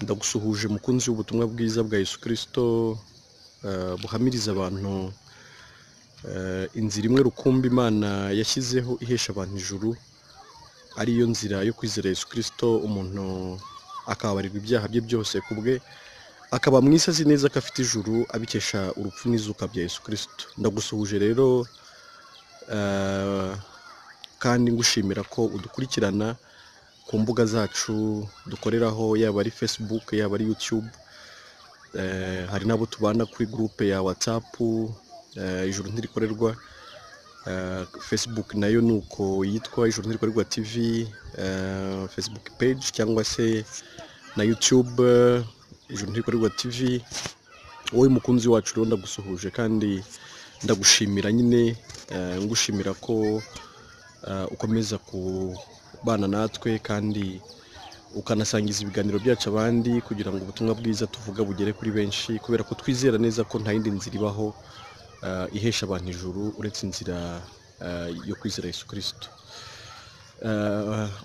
Ndagusuhuje mukunzi w'ubutumwa bwiza bwa Yesu Kristo, buhamiriza abantu inzira imwe rukumbi Imana yashyizeho ihesha abantu ijuru, ariyo nzira yo kwizera Yesu Kristo, umuntu akababarirwa ibyaha bye byose ku bwe, akaba mu isi azi neza ko afite ijuru abikesha urupfu n'izuka bya Yesu Kristo. Ndagusuhuje rero kandi ngushimira ko udukurikirana ku mbuga zacu dukoreraho, yaba ari Facebook, yaba ari YouTube, hari n'abo tubana kuri groupe ya WhatsApp, Ijuru Ntirikorerwa. Facebook nayo ni uko yitwa, Ijuru Ntirikorerwa TV, Facebook page, cyangwa se na YouTube, Ijuru Ntirikorerwa TV. Wowe mukunzi wacu rero ndagusuhuje kandi ndagushimira nyine, ngushimira ko ukomeza kubana natwe kandi ukanasangiza ibiganiro byacu abandi, kugira ngo ubutumwa bwiza tuvuga bugere kuri benshi, kubera ko twizera neza ko nta yindi nzira ibaho ihesha abantu ijuru uretse inzira yo kwizera Yesu Kristo.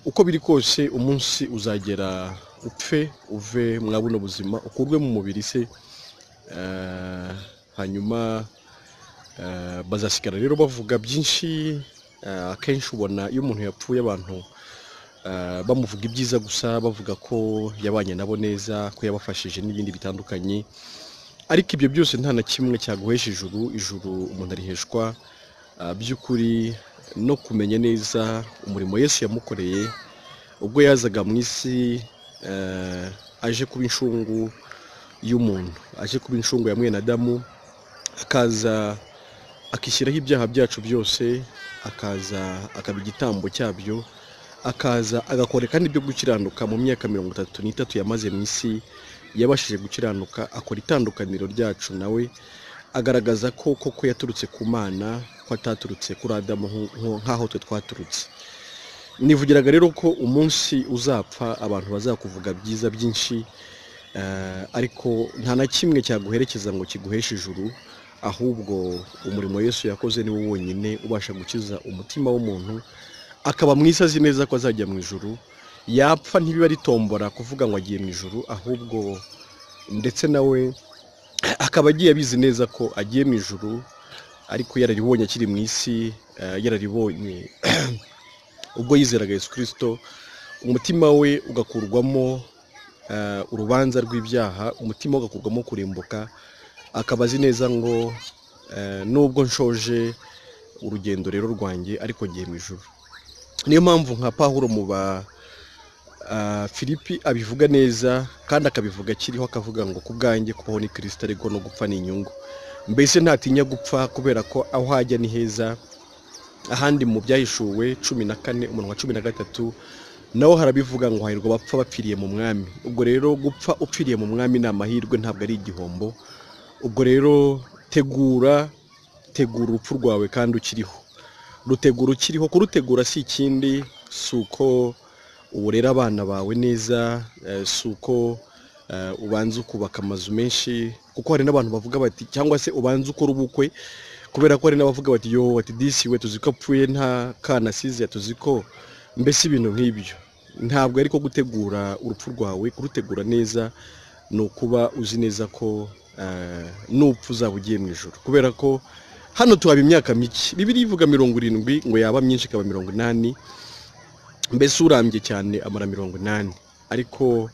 Uko biri kose umunsi uzagera upfe uve mwa buno buzima, ukurwe mu mubiri se, hanyuma bazasigara rero bavuga byinshi. Akenshi ubona iyo umuntu yapfuye abantu bamuvuga ibyiza gusa, bavuga ko yabanye nabo neza, ko yabafashije n'ibindi bitandukanye, ariko ibyo byose nta na kimwe cyaguhesha ijuru. Ijuru umuntu ariheshwa by'ukuri no kumenya neza umurimo Yesu yamukoreye ubwo yazaga mu isi, aje kuba inshungu y'umuntu, aje kuba inshungu ya mwene Adamu, akaza akishyiraho ibyaha byacu byose, akaza akaba igitambo cyabyo, akaza agakora kandi ibyo gukiranuka. Mu myaka 33 yamaze mu isi yabashije gukiranuka, akora itandukaniro ryacu nawe, agaragaza ko koko yaturutse ku Mana, ko ataturutse kuri Adamu nk'aho twe twaturutse. Nivugiraga rero ko umunsi uzapfa abantu bazakuvuga byiza byinshi, ariko nta na kimwe cyaguherekeza ngo kiguheshe ijuru, ahubwo umurimo Yesu yakoze ni wo wonyine ubasha gukiza umutima w'umuntu, akaba mu isi azi neza ko azajya mu ijuru. Yapfa ntibiba ari tombora kuvuga ngo agiye mu ijuru, ahubwo ndetse nawe akaba agiye abizi neza ko agiye mu ijuru, ariko yararibonye akiri mu isi, yararibonye ubwo yizeraga Yesu Kristo, umutima we ugakurwamo urubanza rw'ibyaha, umutima we ugakurwamo kurimbuka, akaba azi neza ngo nubwo nshoje urugendo rero rwanjye ariko ngiye mu ijuru. Niyo mpamvu nka Pawulo mu ba Filipi abivuga neza kandi akabivuga akiriho, akavuga ngo ku bwanjye kubaho ni Kristo ariko no gupfa ni inyungu. Mbese ntatinya gupfa kubera ko aho ajya ni heza. Ahandi mu Byahishuwe 14 umurongo wa 13 naho harabivuga ngo hahirwa abapfa bapfiriye mu mwami. Ubwo rero gupfa upfiriye mu mwami ni amahirwe, ntabwo ari igihombo. Ubwo rero tegura urupfu rwawe kandi ukiriho, rutegura ukiriho. Kurutegura si ikindi, si uko uburera abana bawe neza, si uko ubanza ukubaka amazu menshi, kuko hari n'abantu bavuga bati, cyangwa se ubanza ukora ubukwe, kubera ko hari n'abavuga bati yo ati disi we tuzi ko apfuye nta kana asize, tuzi ko mbese ibintu nk'ibyo. Ntabwo ariko gutegura urupfu rwawe, kurutegura neza ni ukuba uzi neza ko nupfa uzaba ugiye mu ijuru, kubera ko hano tuhaba imyaka mike. Bibiliya ivuga 70 ngo yaba myinshi ikaba 80, mbese urambye cyane amara 80, ariko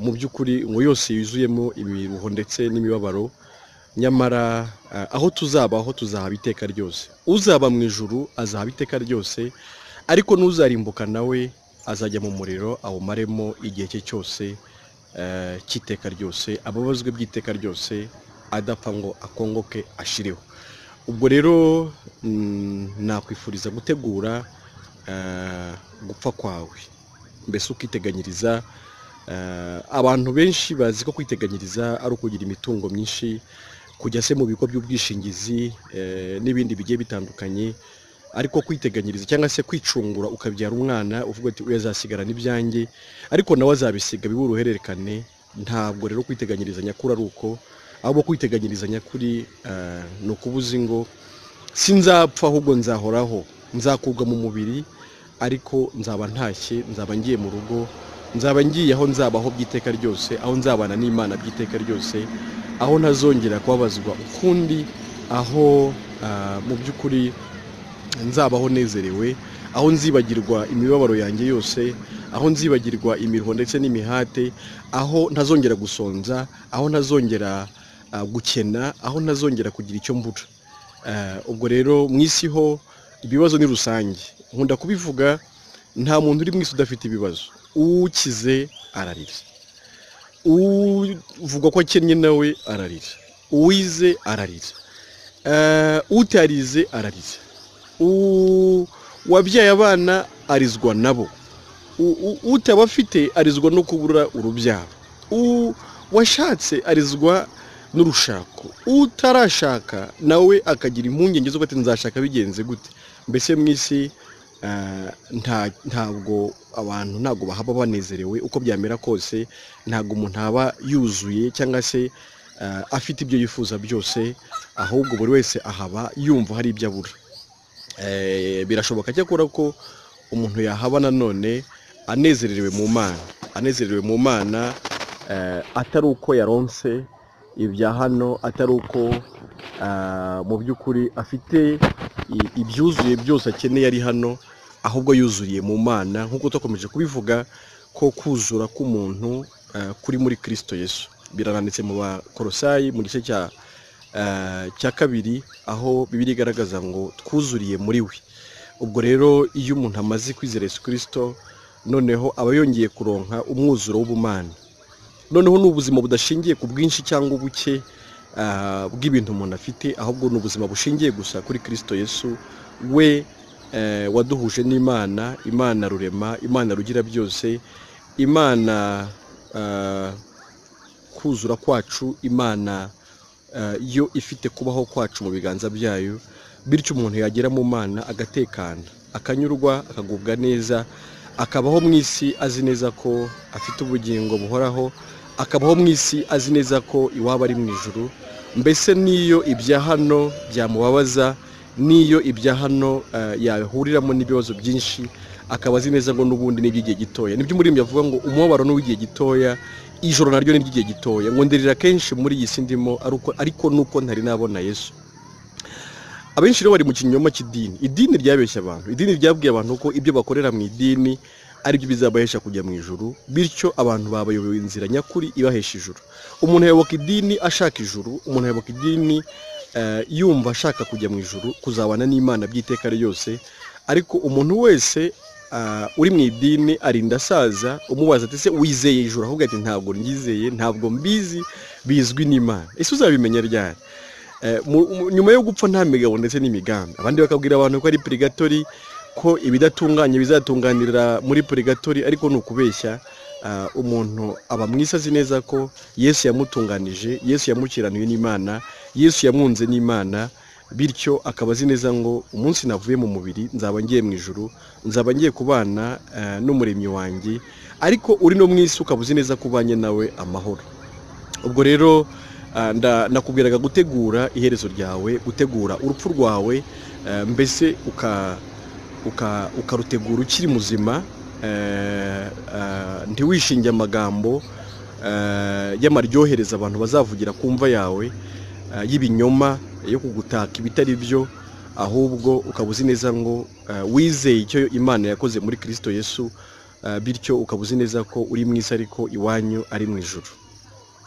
mu by'ukuri ngo yose yuzuyemo imiruho ndetse n'imibabaro. Nyamara aho tuzabaho tuzahaba iteka ryose. Uzaba mu ijuru azahaba iteka ryose, ariko n'uzarimbuka nawe azajya mu muriro awumaremo igihe cye cyose cy'iteka ryose, ababazwe by'iteka ryose, adapfa ngo akongoke ashireho. Ubwo rero nakwifuriza gutegura gupfa kwawe, mbese ukiteganyiriza. Abantu benshi bazi ko kwiteganyiriza ari ukugira imitungo myinshi, kujya se mu bigo by'ubwishingizi n'ibindi bigiye bitandukanye, ariko kwiteganyiriza cyangwa se kwicungura ukabyara umwana uvuga ati uyu azasigarana ibyanjye, ariko nawe azabisiga bibe uruhererekane. Ntabwo rero kwiteganyiriza nyakuri ari uko, ahubwo kwiteganyiriza nyakuri ni ukubuza ngo sinzapfa ahubwo nzahoraho, nzakurwa mu mubiri ariko nzaba ntashye, nzaba ngiye mu rugo. Nzaba ngiye aho nzabaho by'iteka ryose, aho nzabana n'Imana by'iteka ryose, aho ntazongera kubabazwa ukundi, aho mu by'ukuri nzabaho nezerewe, aho nzibagirwa imibabaro yanjye yose, aho nzibagirwa imiruho ndetse n'imihate, aho ntazongera gusonza, aho ntazongera gukena, aho ntazongera kugira icyo mbura. Ubwo rero mu isi ho ibibazo ni rusange. Nkunda kubivuga, nta muntu uri mu isi udafite ibibazo. Ukize ararira, uvuga ko akennye nawe ararira, uwize ararira, utarize ararira, uwabyaye abana arizwa nabo, utabafite arizwa no kubura urubyaro, uwashatse arizwa n'urushako, utarashaka nawe akagira impungenge zo ati nzashaka bigenze gute. Mbese mu isi ntabwo abantu ntabwo bahaba banezerewe uko byamera kose, ntabwo umuntu aba yuzuye cyangwa se afite ibyo yifuza byose, ahubwo buri wese ahaba yumva hari ibyo abura. Birashoboka cyakora ko umuntu yahaba nanone anezerewe mu Mana, anezerewe mu Mana, atari uko yaronse ibya hano, atari uko mu by'ukuri afite ibyuzuye byose akeneye ari hano, ahubwo yuzuriye mu Mana, nk'uko twakomeje kubivuga ko kuzura k'umuntu kuri muri Kristo Yesu. Birananditse mu Bakolosayi mu gice cya 2, aho Bibiliya igaragaza ngo twuzuriye muri we. Ubwo rero iyo umuntu amaze kwizera Yesu Kristo, noneho aba yongeye kuronka umwuzuro w'ubumana. Noneho ni ubuzima budashingiye ku bwinshi cyangwa ubuke bw'ibintu umuntu afite, ahubwo ni ubuzima bushingiye gusa kuri Kristo Yesu, we waduhuje n'Imana, Imana rurema, Imana rugira byose, Imana kuzura kwacu, Imana yo ifite kubaho kwacu mu biganza byayo. Bityo umuntu yagera mu Mana agatekana, akanyurwa, akagubwa neza, akabaho mu isi azi neza ko afite ubugingo buhoraho, akabaho mu isi azi neza ko iwabo ari mu ijuru. Mbese n'iyo ibya hano byamubabaza, n'iyo ibya hano yahuriramo n'ibibazo byinshi, akaba azi neza ngo n'ubundi ni iby'igihe gitoya. Nibyo umuririmbyi avuga ngo umubabaro ni uw'igihe gitoya, ijoro naryo ni iry'igihe gitoya, ngo ndirira kenshi muri iyi si ndimo, ariko nuko ntari nabona Yesu. Abenshi rero bari mu kinyoma cy'idini. Idini ryabeshya abantu, idini ryabwiye abantu ko ibyo bakorera mu idini ari byo bizabahesha kujya mu ijuru, bityo abantu babayoboye inzira nyakuri ibahesha ijuru. Umuntu ayoboka idini ashaka ijuru, umuntu ayoboka idini yumva ashaka kujya mu ijuru, kuzabana n'Imana by'iteka ryose. Ariko umuntu wese uri mu idini arinda asaza, umubaza ati ese wizeye ijuru? Ahubwo ati ntabwo ryizeye, ntabwo mbizi, bizwi n'Imana. Ese uzabimenya ryari? Nyuma yo gupfa nta migabo ndetse n'imigambi. Abandi bakabwira abantu ko ari purigatori, ko ibidatunganye bizatunganira muri purigatori, ariko ni ukubeshya. Umuntu aba mu isi azi neza ko Yesu yamutunganije, Yesu yamukiranuye n'Imana, Yesu yamwunze n'Imana, bityo akaba azi neza ngo umunsi navuye mu mubiri nzaba ngiye mu ijuru, nzaba ngiye kubana n'umuremyi wanjye. Ariko uri no mu isi ukaba uzi neza ko ubanye nawe amahoro. Ubwo rero nakubwiraga gutegura iherezo ryawe, gutegura urupfu rwawe, mbese ukarutegura ukiri muzima, ntiwishinge amagambo y'amaryohereza abantu bazavugira ku mva yawe, y'ibinyoma, yo kugutaka ibitari byo, ahubwo ukaba uzi neza ngo wizeye icyo Imana yakoze muri Kristo Yesu, bityo ukaba uzi neza ko uri mu isi ariko iwanyu ari mu ijuru.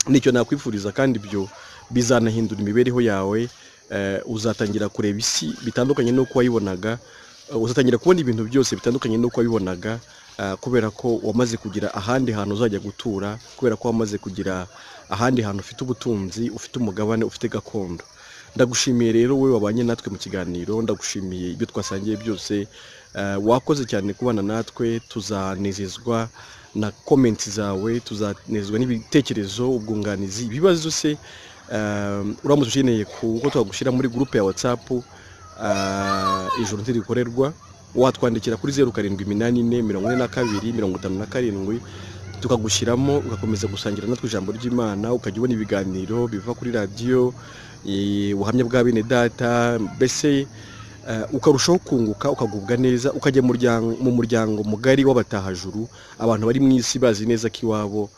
Nicyo nakwifuriza, kandi ibyo bizanahindura imibereho yawe. Uzatangira kureba isi bitandukanye n'uko wayibonaga, uzatangira kubona ibintu byose bitandukanye n'uko wabibonaga, kubera ko wamaze kugira ahandi hantu uzajya gutura, kubera ko wamaze kugira ahandi hantu ufite ubutunzi, ufite umugabane, ufite gakondo. Ndagushimiye rero wowe wabanye natwe mu kiganiro, ndagushimiye ibyo twasangiye byose, wakoze cyane kubana natwe. Tuzanezezwa na comments zawe, tuzanezezwa n'ibitekerezo, ubwunganizi, ibibazo se uramutse ukeneye kuko twagushyira muri groupe ya WhatsApp ijuru ntirikorerwa, watwandikira kuri 0 7 8 4 42 57, tukagushyiramo, ugakomeza gusangira natwe ijambo ry'Imana, ukajya ubona ibiganiro biva kuri radiyo, ubuhamya bwa bene data, mbese Ukarushaho kunguka, ukagubwa neza, ukajya mu muryango mugari w'abatahajuru, abantu bari mu isi bazi neza ko iwabo